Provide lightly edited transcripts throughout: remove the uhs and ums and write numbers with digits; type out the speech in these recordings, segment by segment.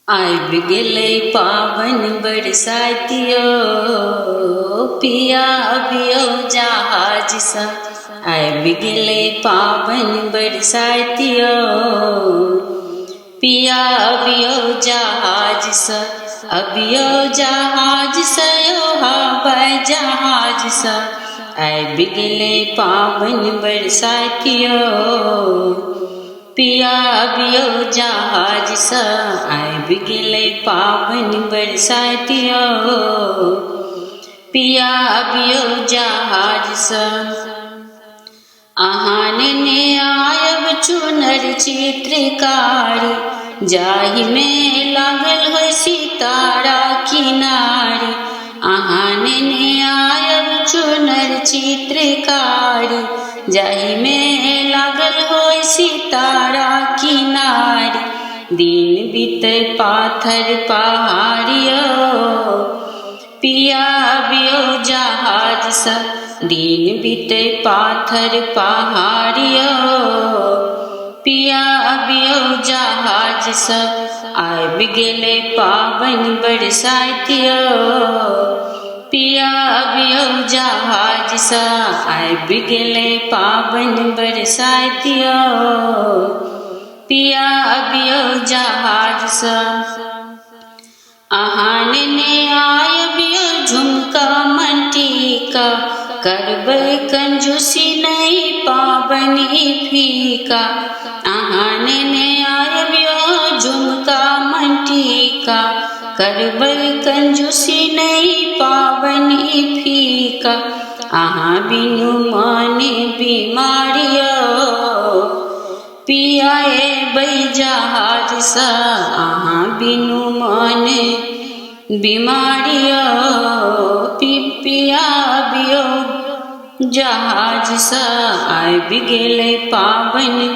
आबि गेलै पाबनि बरसातियो, पिया अबियौ जहाजसँ। आबि गेलै पाबनि बरसातियो, पिया अबियौ जहाजसँ। अबियौ जहाजसँ यौ हवाई जहाजसँ। आबि गेलै पाबनि बरसातियो, पिया अबियौ जहाजसँ। आबि गेलै पाबनि बरसातियो, पिया अबियौ जहाजसँ। अहाँ नेने आयब चुनर चित्रकारी, जाहिमे लागल होइ सितारा किनारी। अहाँ नेने आयब चुनर चित्रकारी, जाहिमे लागल होइ सितारा किनारी। दिन बीतै पाथर पहाड़ियो, पिया अबियौ जहाजसँ। दिन बीतै पाथर पहाड़ियो, पिया अबियौ जहाजसँ। आबि गेलै पाबनि बरसातियो, पिया अबियौ जहाजसँ। आबि गेलै पाबनि बरसातियो, पिया अबियौ जहाजसँ। अहाँ नेने आयबियौ झुमका मंटीका, करबै कंजूसी नहि पाबनि फीका। अहाँ नेने आयबियौ झुमका मंटीका, करबै कंजूसी नहि पाबनि फीका। अहाँ बिनु मने बीमारियो, पिया एबै जहाजसँ। अहाँ बिनु मने बीमारियो, पिया अबियौ जहाजसँ। आबि गेलै पाबनि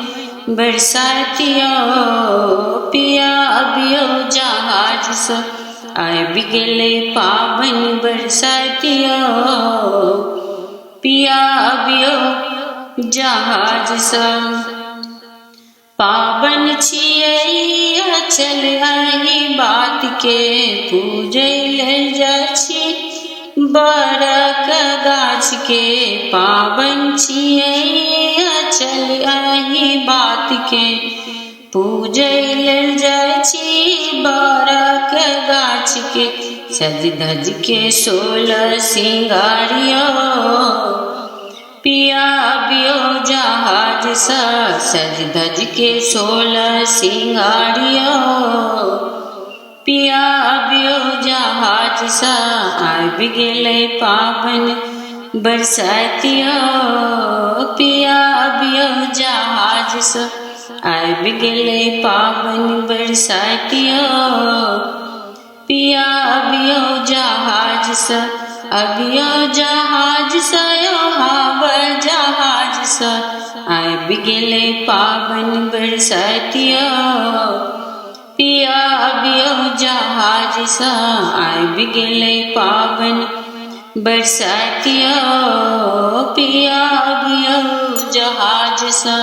बरसातियो, पिया अबियौ जहाजसँ। आबि गेलै पाबनि बरसातियो, पिया अबियौ जहाजसँ। पाबनि छियै अचल एहि बात के, पूजै लेल जाइ छी बरक गाछ के। पाबनि छियै अचल एहि बात के, पूजै लेल जाइ छी बरक गाछ के। सज धज के सोलह सिंगारियो, पिया अबियौ जहाजसँ। सज धज के सोलह सिंगारियो, पिया अबियौ जहाजसँ। आबि गेलै पाबनि बरसातियो, पिया अबियौ जहाजसँ। आबि गेलै पाबनि बरसातियो, पिया अबियौ जहाजसँ। अबियौ जहाजसँ यौ हवाई जहाजसँ। आबि गेलै पाबनि बरसातियो, पिया अबियौ जहाजसँ। आबि गेलै पाबनि बरसातियो, पिया अबियौ जहाजसँ।